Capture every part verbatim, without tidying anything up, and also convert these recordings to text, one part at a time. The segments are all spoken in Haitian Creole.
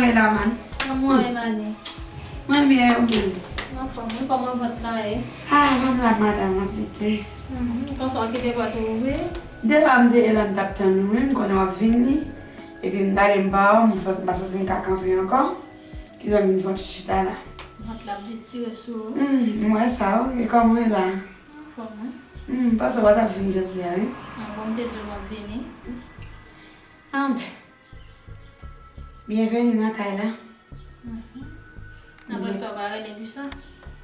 Kòman w ye la, man? Kòman w ye, Mani? Mwen byen, ou menm? Anfòm, wi, kòman vant la ye? Ah, vant la, madanm, ap vite. Mhm, konsa w kite pòt ou ouvri? Depi m te ye la, m t ap tann ou, wi, m konnen w ap vini. Epi m gade m pa wè w, m santi, m pa santi m ka kanpe ankò. Kifè m vin fè yon ti chita la. Vant la ap vit tire sou ou. Hmm, m wè sa, wi. E kòman w ye la? Anfòm, wi. Hmm, m panse w pa t ap vin jodi a, wi. Ah, bon, m te di w m ap vini. Anben. Byenveni nan kay la. Mhm. Apre sa, w pa rele Luisa?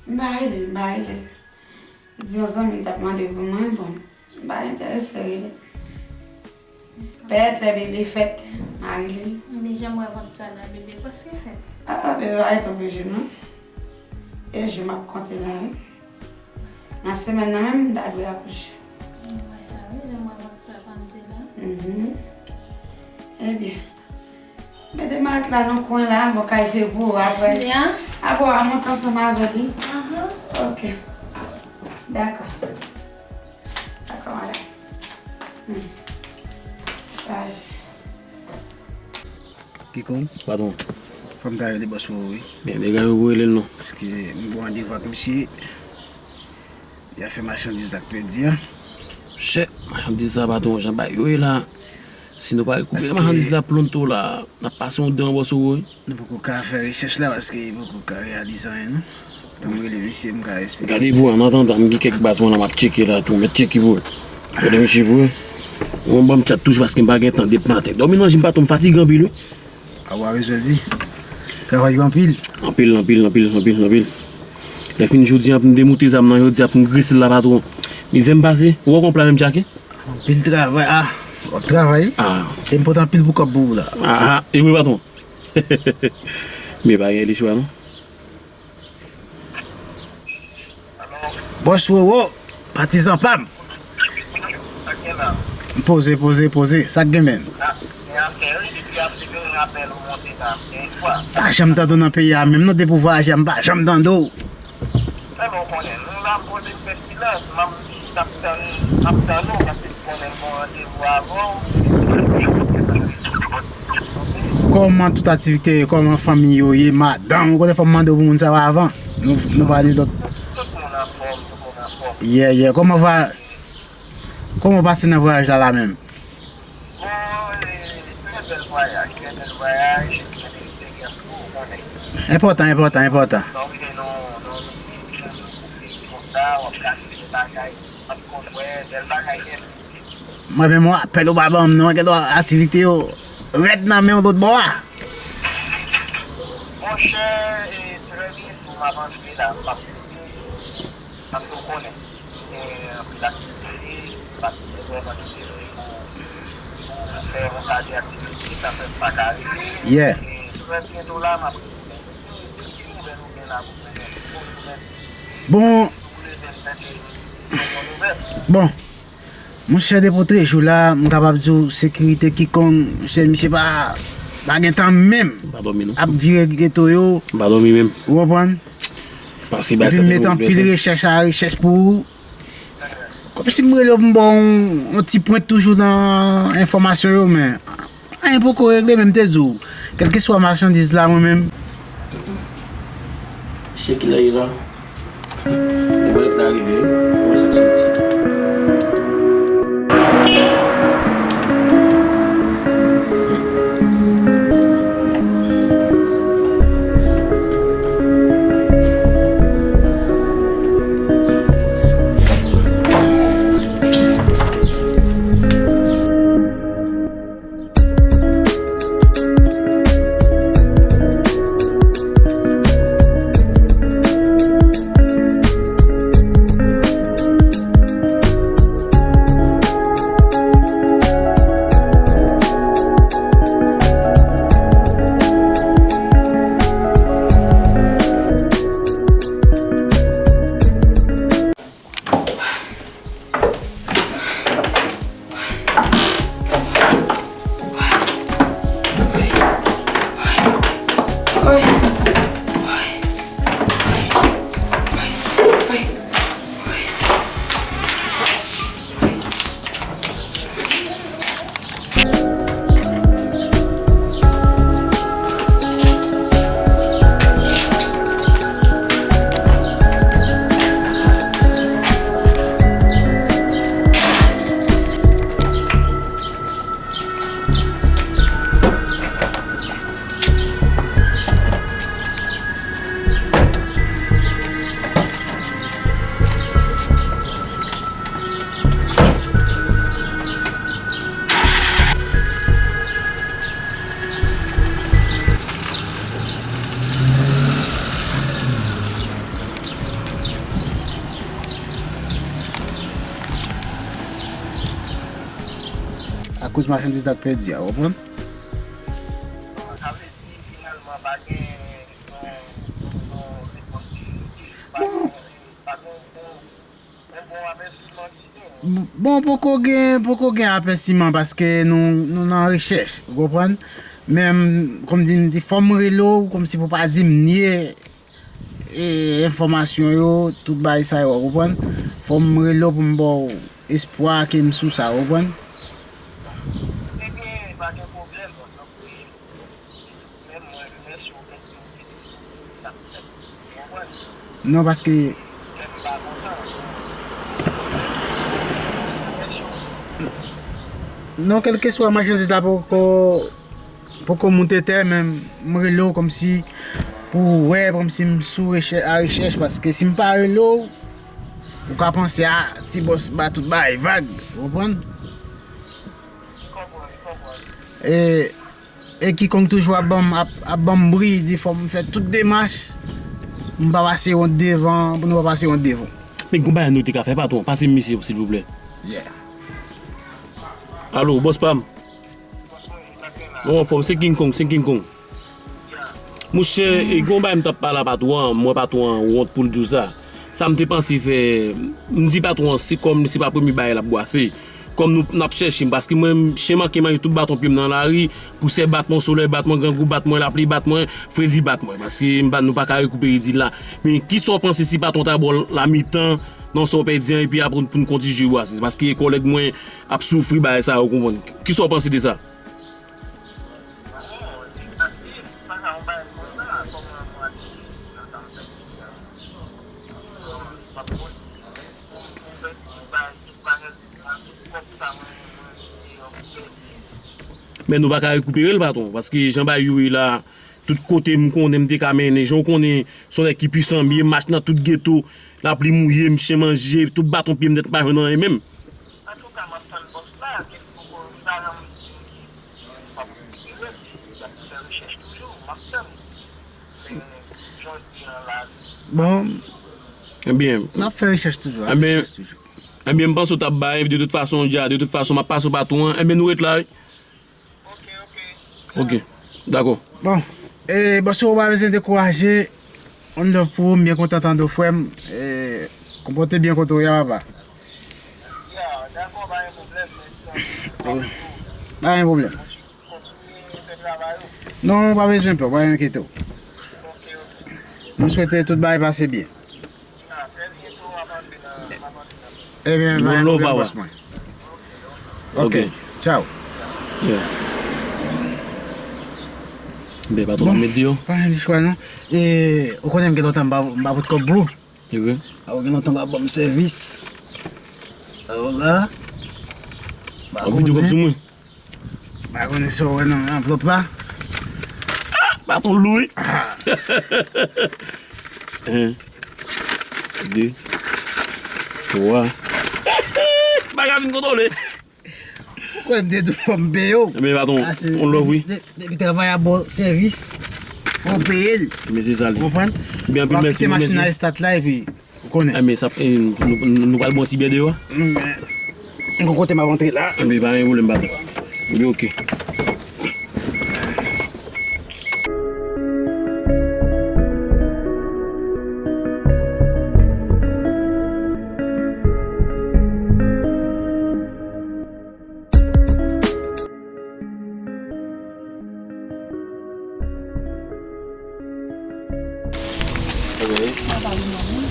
M pa rele l, m pa rele l. Di yon zanmi l t ap mande pou mwen, bon, m pa enterese rele l. Pèt lè bebe fèt, m a rele l. Men jan m wè vant sa la, bebe prèske fèt. Ah, ah, bebe pa ret anpil jou, non. E jou m ap konte la, wi. Nan semèn nan menm, m ta dwe akouche. M wè sa, wi, jan m wè vant sa pann te la. Mhm. Ebyen, mete mat la nan kwen la, bon, kay se pou ou, apre. Apre, w a monte ansanm avè li. Aha. Ok. Dakò. Dakò, madanm. Hmm. Chaje. Kikonk. Patwon. Fò m ta rele bòs ou, wi. Men, men, gade pou rele l non. Paske m gen randevou ak misye. Li a fè machandiz la k pèdi a. Chè, machandiz sa, patwon, jan bagay yo ye la. Si nou pa rekipere machandiz la pwonto la, n ap pase yon dan bòs ou, wi. Nou poko ka fè rechèch la paske li poko ka reyalize anyen, non. Tan m rele misye, m ka esplike. Gade pou, an atandan, m gen kèk baz mwen la, m ap tcheke la tou, mèt tcheke pou. Gade misye pou. Mwen ban m tchat toujou paske m pa gen tan depi maten. Dòmi nan je m patwon, m fatige anpil, wi. A, w a bezwen di. Travay yo anpil. Anpil, anpil, anpil, anpil, anpil. Lè fini jodi a, pou m demoute zam nan, jodi a, pou m grese l la, patwon. Mizè m pase, ou wè konpla menm tchake? Anpil travay, a. W ap travay, wi. A. E m pote anpil pou kòb pou ou la. A, a, e wi, patwon. Men pa gen lechwa, non. Bòs Roro, patizan pa m. Poze, poze, poze. Sa k gen, menn? Pa janm tande w nan peyi a menm, non, depi w vwayaje a, m pa janm tande w. Kòman tout aktivite yo, kòman fanmi yo ye, madanm, ou konnen fò m mande w pou moun sa yo avan. Nou, nou pale lòt. Tout moun anfòm, tout moun anfòm. Yeah, yeah. Kòman va, kòman w pase nan vwayaj la, la menm? Bon, e, trè bèl vwayaj, trè bèl vwayaj, trè bèl eksperyans tou, ou konnen. Enpòtan, enpòtan, enpòtan. Donk, se nou, nou, nou, nou, konsa, w ap gade de bagay, w ap konn wè, bèl bagay nèt. Mwen menm, yon apèl ou pa ban m non, gen dwa aktivite yo rèd nan men w lòt bò a. Monchè, e, trè byento m ap antre la, m ap, m ap fè w konnen. Gen anpil aktivite, m ap vrèman kite nou pou, pou fè yon kate aktivite, sa fè m pa ka rete. Yeah. E trè byento la, m ap retounen. Ki, ki, ki nouvèl ou gen la pou mwen menm? Bon, nouvèl. Bon. Bon, monchè, depi w te jou la, m kapab di w sekirite kikonk, monchè, misye pa, pa gen tan menm. M pa dòmi non. Ap vire geto yo. M pa dòmi menm. Ou konprann? Epi m mete anpil rechèch a rechèch pou ou. Kòmsi m rele w pou m ba w yon, yon ti pwent toujou nan enfòmasyon yo, men anyen poko regle, men m te di w, kèlkeswa machandiz la, mwen menm. Misye kilè li la? Li pa ret la rive, wi. Mwen wè sa soti. koz machandiz la t pèdi a, w konprann? Sa vle di, finalman, pa gen yon, yon, yon repons definitif, pa gen, pa gen yon, yon bon avètiman ki genyen. Bon, poko gen, poko gen avètiman paske nou, nou nan rechèch, ou konprann? Men, kòm di, m di, fò m rele w, kòmsi pou pa di m nye e, enfòmasyon yo, tout bagay sa yo, w konprann? Fò m rele w pou m ba w espwa ke m sou sa, w konprann? Ebyen, pa gen pwoblèm, donk, men mwen, men si w kontinye, sa p fèt, w konprann? Non, paske men m pa kontan. Non, kèlkeswa machandiz la poko poko moute tè, men m rele w kòmsi pou w wè, kòmsi m sou rechè-, a rechèch, paske si m pa rele w, ou ka panse a ti bòs ba tout bagay vag, ou konprann? E, e kikonk toujou ap ban m, ap, ap ban m bri, di fò m fè tout demach, m pa pase wont devan, pou nou pa pase wont devan. Men gon bagay nou te ka fè, patwon, pase m misye, silvouplè. Yeah. Alo, bòs pa m. Bon, anfòm, se King Kong, se King Kong. Monchè, e gon bagay m t ap pale a patwon an, m wè patwon an wont pou l di w sa. Sa m te panse fè, m di patwon an, se kòm se pa premye bagay l ap bwase. Kòm nou, n ap chèche m, paske mwen, chen manke manje tout baton pye m nan lari, pousè bat mwen, solèy bat mwen, grangou bat mwen, lapli bat mwen, fredi bat mwen, paske m pa, nou pa ka rekipere di l la. Men kisa w panse si patwon ta ba w lamitan nan sa w pèdi an, epi apre pou n kontinye bwase? Paske kòlèg mwen ap soufri bagay sa yo, konprann. Kisa w panse de sa? Men nou pa ka rekipere l, patwon, paske jan bagay yo ye la, tout kote m konnen m te ka mennen, jan w konnen, se yon nèg ki pwisan m ye, m mache nan tout geto, lapli mouye m, chen manje, tout baton pye m nèt, m pa jwenn anyen menm. Antouka, m ap tann bòs la, kèlkeswa sa l di m, m ap rekipere l, m ap fè rechèch toujou, m ap tann. Men, jodi a la, bon, ebyen, n ap fè rechèch toujou, n ap fè rechèch toujou. Ebyen, m panse w t ap bay, de tout fason, dja, de tout fason, m ap pase w patwon an. Ebyen, nou ret la, wi. Ok, dakò. Bon, e, bòs, ou pa bezwen dekouraje. One love pou ou, m byen kontan tande w, frè m. E, konpòte byen kote w ye a, papa. Ya, dakò, pa gen pwoblèm, men sa, pa gen pwoblèm. Non, pa bezwen pè, pa enkyete w. M swete tout bagay pase byen. Ebyen, pa gen pwoblèm, bòs mwen. Ok, tchaw. Yeah. Ben, patwon, bon, met deyò. Pa gen chwa, non. E, ou konnen m gen lontan m pa, m pa pot kòb pou ou. Se vre? A, ou gen lontan w ap ban m sèvis. A, w la. Ou vide kòb sou mwen. Pa konnen sa w wè nan anvlòp la. Ah, baton lou, wi. Ah. En, de, twa. Bagay vin kontwole. Ou kwè m te di w fò m peye w? Men baton, on love, wi. Depi, depi travay a ba w sèvis, fò w peye l. Men se sa l ye. Konprann? Byen, anpil mèsi, mèsi. W ap kite machin nan estat la epi Ou konnen. Enben, sa, eh, nou, nou, nou pral bwè yon ti bè deyò a? Mm, m gon kote m ap antre la. Enben, pa gen pwoblèm, patwon. Enben, oke.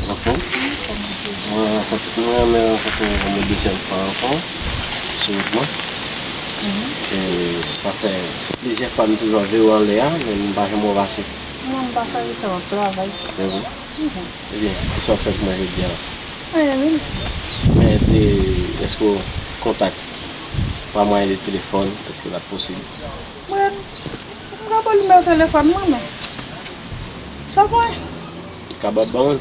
Anfòm? Mwen rankontre, mwen renmen rankontre w pou dezyèm fwa ankò sou wout mwen. E sa fè plizyè fwa m toujou ap veye w anlè a, men m pa janm wè w pase. Non, m pa chaje sa, m ap travay. Se vre? Ebyen, kisa w fè pou mwen jodi a? Anyen menm. Men de, èske w kontak pa mwayen de telefòn, èske l ap posib? Mwen, m ka ba w nimewo telefòn mwen, men sa mwen. Ou kapab ban mwen l?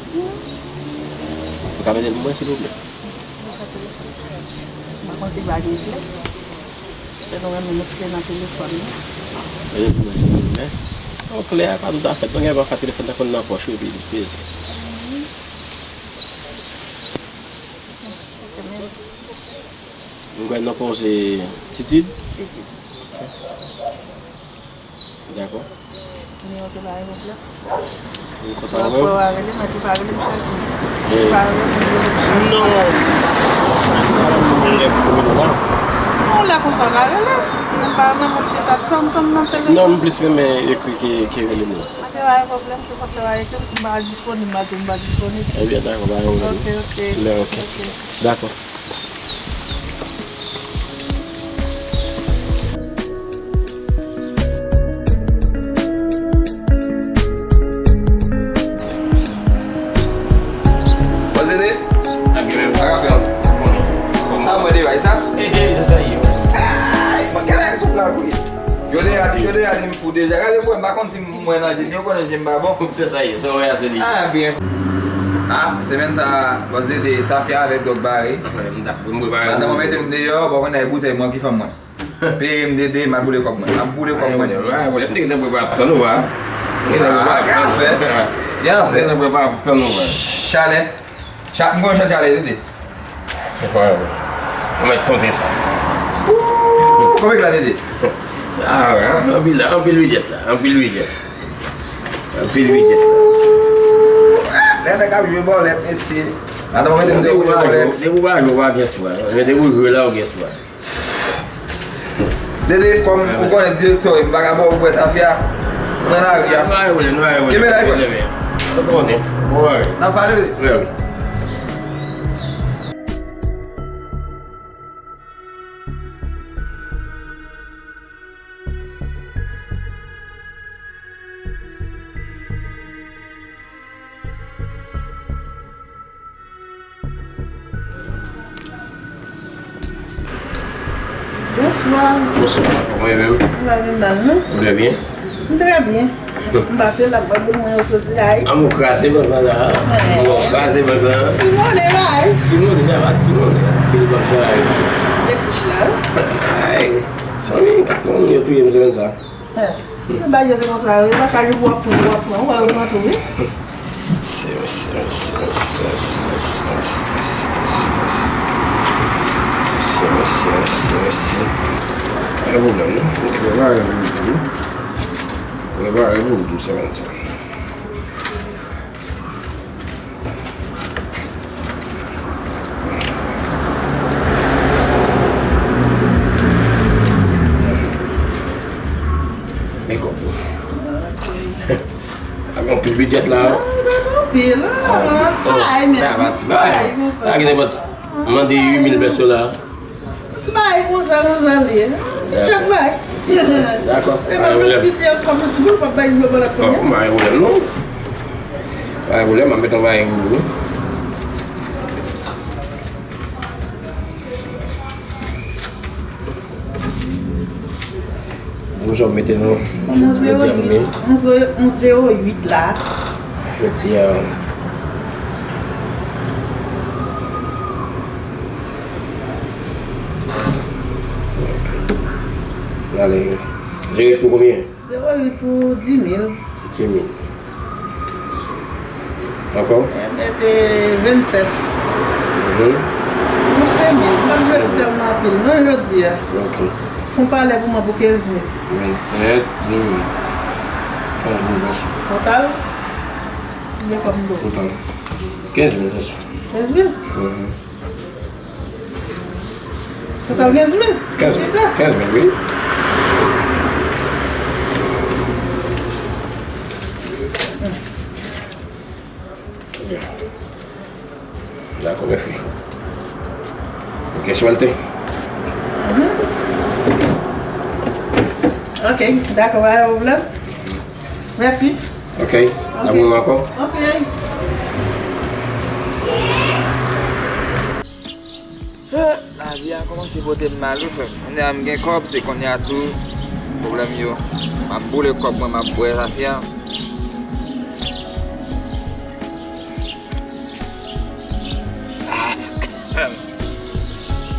Ou ka mete l pou mwen, silvouplè? Mwen pa telefòn. Mwen konn se pa gen klè. Se nou menm nou met klè nan telefòn nou. Mete pou mwen, silvouplè. Non, klè a pa tout afè. Mwen gen pafwa telefòn nan konn nan pòch ou epi li peze. M kwè non pa w se Titid. Dakò. Nimewo te pa gen pwoblèm. Mwen kontan wè w. Mwen pa rele, mwen te pa rele m chak jou. Mwen pa rele m, rele m chak jou. Non. Mwen lè pou rele w la. Non, lè konsa w ka rele m. Mwen pa renmen mwen chita tann, tann nan telefòn. Non, m plis renmen ekri ke, ke rele m la. Mwen te pa gen pwoblèm, se pa fè pa ekri m, si m pa disponib, m pa di m pa disponib. Ebyen, dakò, pa gen pwoblèm. Ok, ok. Lè, ok. Ok. Dakò. Bòs Dede? Ak li menm. Ak afè w? Sa mwen de bay sa? Eh, eh, se sa ye. Ay, mwen gade sou pla kou ye. Yo deja di, yo deja di m fou deja. Gade mwen, m pa konn si m mwen nan je m, yo konnen je m pa bon. Se sa ye, sa w wè a se li. Ah, byen. Ah, semèn sa, Bòs Dede, tafya avèk dòg bare. Mwen, m t ap, m prepare. Madanm mwen mete m deyò, bon, konnen e boutèy mwen ki fanm mwen. Peye m Dede, m al boule kòb mwen. M ap boule kòb mwen. Ay, wè, wè, m te gentan prepare ap tann ou a. M te gentan prepare ap tann. Ah, gen afè. Gen afè. M te gentan prepare ap tann ou a. Chalè. Cha-, m konn chan chalè, Dede. Ou mèt konte sa. Ooh, konbyen k la, Dede? Ah, wè, anpil la, anpil wi djèt la, anpil wi djèt. Anpil wi djèt la. Ooh, ah, lè nèg ap jwe bòlèt, mesye. Madanm mwen mete m deyò pou jwe bòlèt. Depi ou pa jwe, ou pa gen espwa. Men depi ou jwe la, ou gen espwa. Dede, kòm ou konnen direktè, m pa ka ba w bwè tafya nan lari a. Nou ale, nou ale. Kenbe la, frè. Ou konnen. Bon, ale. N ap pale. Wi, wi. Bonswa. Bonswa. Kòman w ye menm? M pa vin mal, non. Ou trè byen? M trè byen. M pase la, m wè boul mwen yo soti la, wi. An, ou kraze bank lan la. Bon, kraze bank lan. Ti monnen, bay. Ti monnen, sa va, ti monnen. Pil bank sa la, wi. De fich la, wi. Ay, sanmi, gad kòman moun yo touye m semèn sa. Yo bay yo se konsa yo ye, pa chak jou pou w ap pran, pou w ap pran, ou wè yo pran tou, wi. Mesye, mesye, mesye. Pa gen pwoblèm, non. Mwen prepare pou ou tou. Prepare pou ou tou, semèn sa. Men kòb ou. Ak yon pil bidjèt la. Anpil, anpil. Sa va, ti bagay. Sa gen nenpòt. Mande uit mil pèso la. Ti bagay konsa, konsa li ye. Ti tchòk bay. Dakò. E pa plis piti ankò, plis ti boul, pa bay dlo bò lòt kounye a. Pa gen pwoblèm, non. Pa gen pwoblèm, m ap met yon bagay pou ou. Di m sa w mete non. Yon zewo uit, yon zewo, yon zewo uit la. Jodi a. Ale. Zewo uit pou konbyen? Zewo uit pou di mil. Di mil. Ankò? Mete vennsèt. Mhm. Pou senk mil. M pa bezwen tèlman anpil, non, jodi a. Ok. Fon palè pou mwen pou kenz mil. Vennsèt, di mil. Kenz mil pèso. Total? Konbyen kòb m dwe? Total. Kenz mil pèso. Kenz mil? Mhm. Total kenz mil? Kenz mil. Se sa? Kenz mil, wi. Dakò, mèsi. Ok, suerte. Mhm. Ok, dakò, pa gen pwoblèm. Mèsi. Ok, n ap wè w ankò. Ok. Lavi a kòmanse pote m mal wi frè m. Kounye a m gen kòb, se kounye a tou pwoblèm yo. M ap boule kòb mwen, m ap bwè tafya.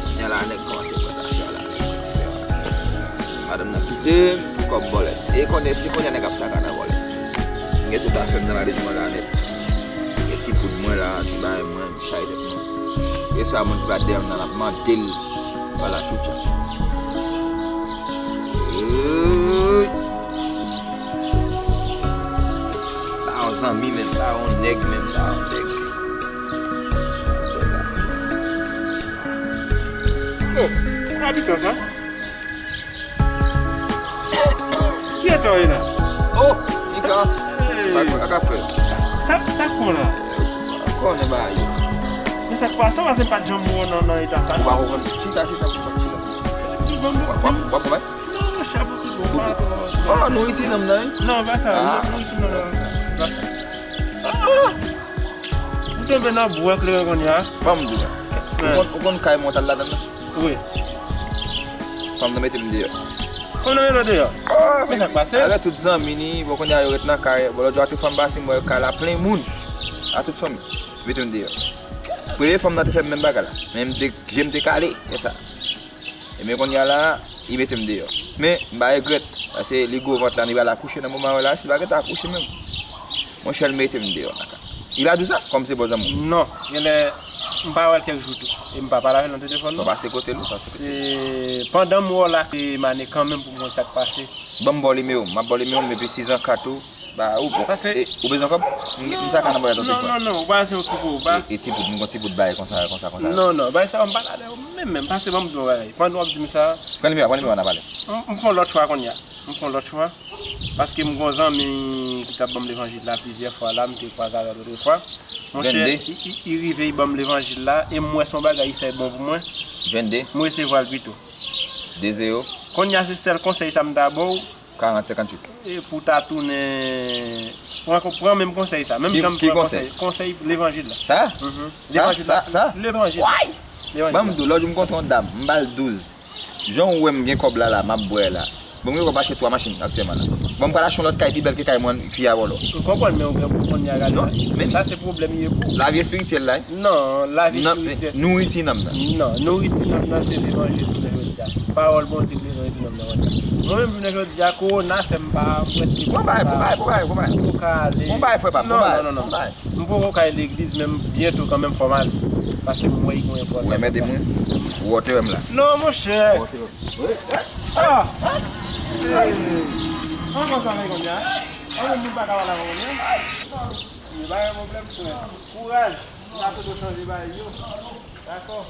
Kounye a la nèg kòmanse bwè tafya la, nèg kòmanse. Madanm nan kite m pou kòb bòlèt. E konnen se kounye a nèg ap saka nan bòlèt. M gen tout afè m nan valiz mwen la nèt. Gen ti poud mwen la, ti bagay mwen. Chay tèt mwen. E sa moun ki pa t dèyè m nan, m ap mande l pa la tchoutcha. Mi menm pa yon nèg, menm pa yon nèg. Oh, pa di sa, sa. Ki eta w ye la? Oh, Nika. Hey. Sa k ap fèt? Sa, sa k fè w la? Konnen bagay yo. Men sa k pase, w pase m pa t janm wè w nan, nan eta sa. Ou pa konprann. Chita, chita, chita, chita. Bon, bon, w ap, w ap, w ap konprann? Non, monchè, pou tout bon, pa twò. Oh, nou iti nanm nan, wi? Non, pa sa, ah. Nou, nou iti nanm nan, pa sa. Ah! M tonbe nan bwa kleren kounye a. Ban m di w. Ou konn, ou konn kay mwen t al ladan nan? Wi. Fanm nan mete m deyò. Fanm nan mete w deyò? Oh, men sa k pase? Avèk tout zanmi ni, bon, kounye a yo ret nan kay. Bon, lòt jou a tout fanm pase, m wè kay la plen moun. A tout fanm, mete m deyò. Premye fanm nan te fè m menm bagay la. Men m te, je m te kale, e sa. Ebyen kounye a la, li mete m deyò. Men, m pa regrèt, paske li gwo vant la, li pral akouche nan moman yo la, si l pa gentan akouche menm. Monchè, l mete m deyò nan kay. Li pa di w sa, kòm se bon zanmi w? Non, genlè, m pa wè l kèk jou tou. E m pa pale avè l nan telefòn, non. Fò pase kote l, wi, pase kote l. Se pandan m wè w la, se m ale kanmenm pou m konn sa k pase. Ban m ba w nimewo m, m ap ba w nimewo m, epi si zan kat ou, ba, ou bon. Pase. E, ou bezwen kòb? M, m sa ka nan bòlèt ou. Non, non, non, ou pa se okipe w, ba. E, e ti bout, m gon ti bout bagay konsa, konsa, konsa. Non, non, bagay sa yo, m pa ka avè w menm, menm. Pase, ban m di w yon bagay. Pandan w ap di m sa. Pran nimewo a, pran nimewo a, n ap pale. M, m fè yon lòt chwa kounye a. M fè yon lòt chwa. Paske m gon zanmi ki t ap ban m levanjil la plizyè fwa la, m te kwaze avè l otrefwa. Monchè, vennde. Li, li, li rive, li ban m levanjil la, e m wè se yon bagay li fè bon pou mwen. Vennde. M resevwa l pito. De zewo. Kounye a, se sèl konsèy sa m ta ba w. Karant, senkantuit. E pou w ta tounen, pran, pran menm konsèy sa. Menm jan m pran konsèy, konsèy levanjil la. Sa? Mhm. Levanjil la. Sa, sa? Levanjil. Way! Levanjil la. Ban m di w, lòt jou m kontre yon dam, m ba l douz. Jan w wè m gen kòb la, la, m ap bwè la. Bon, m gen kòb achte twa machin aktyèlman la. Bon, m pral achte yon lòt kay pi bèl ke kay mwen, fi a vòlò. M konprann, men ou gen pou konn ya gade. Non, men sa se pwoblèm li ye pou ou. Lavi espirityèl la, wi. Non, lavi espirityèl. Nouriti nanm nan. Non, nouriti nanm nan se levanjil jounen jodi a. Pawòl Bondye ki levanjil nanm nan wè. Mwen menm jounen jodi a, kowona fè m pa prèske. Bon bagay, bon bagay, bon bagay, bon bagay. Poko ka ale. Bon bagay, frè pa m, bon bagay. Non, non, non, non. Bon bagay. M poko ka al legliz, men m byento kanmenm fò m ale. Paske m wè li gen enpòtans. Ou enmède mwen? Ou wòtè m la? Non, monchè. Ou wòtè m. Wi. Ah! Hey! An konsa men kounye a. An moun pa ka pale avè w, non? Men pa gen pwoblèm, frè. Kouraj. N a tou chanje bagay yo. Dakò.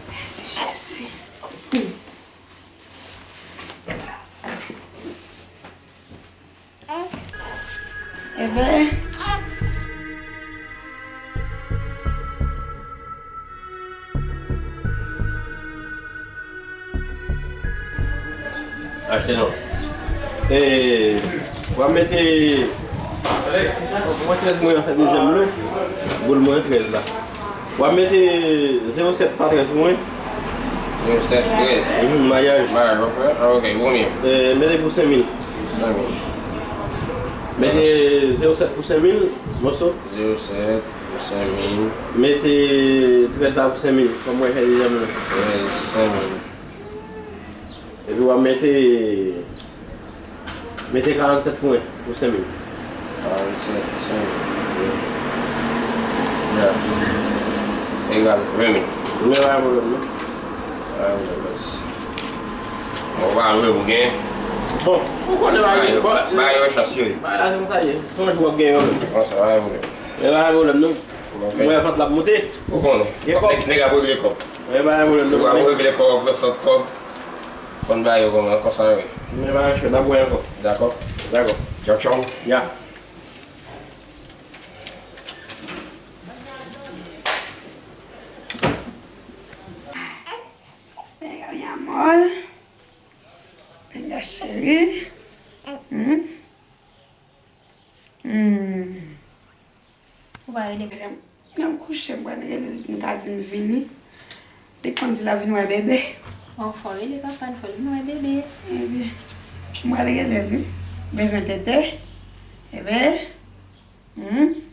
Mèsi, Jezi. Enben. Achte non. E, w ap mete, mwen trèz mwen an fè dezyèm lo. Boul mwen trèz la. W ap mete zewo sèt pa trèz pou mwen. Zewo sèt, trèz. Mhm, mayaj. Mayaj, w ap fè? Ah, ok, konbyen? E, mete pou senk mil. Senk mil. Mete zewo sèt pou senk mil, moso. Zewo sèt pou senk mil. Mete trèz la pou senk mil, kòm mwen fè dezyèm lo. Trèz, senk mil. Epi w ap mete, mete karannsèt pwen pou senk mil. Karannsèt pou senk mil. Ya. Egal ven mil. Men pa gen pwoblèm, non. Ou pa lwen pou gen. Bon, ou konnen bagay yo, bon, bagay yo chans yo ye. Bagay la se konsa ye. Se yon jou w ap gen yo menm. Konsa, pa gen pwoblèm. Men pa gen pwoblèm non. Ok. Mwen vant la ap monte. Ou konnen. Gen kòb. Nèg, nèg ap regle kòb. Men pa gen pwoblèm non. Ou ap regle kòb, ap resòt kòb. Konn bagay yo kòman, konsa yo ye. Men pa gen chòt, n ap wè ankò. Dakò. Dakò. Tchao, tchao. Ya. Venga, mi amor. Venga, chérie. Hmm. Hmm. Ou pa rele. Lè m, lè m kouche, m pral rele l, m ka di m vini. Li konn di l ap vin wè bebe. Bon, fò rele papa l, fò l vin wè bebe. Ebyen, m pral rele l, wi. Bezwen tete? Ebyen, hmm.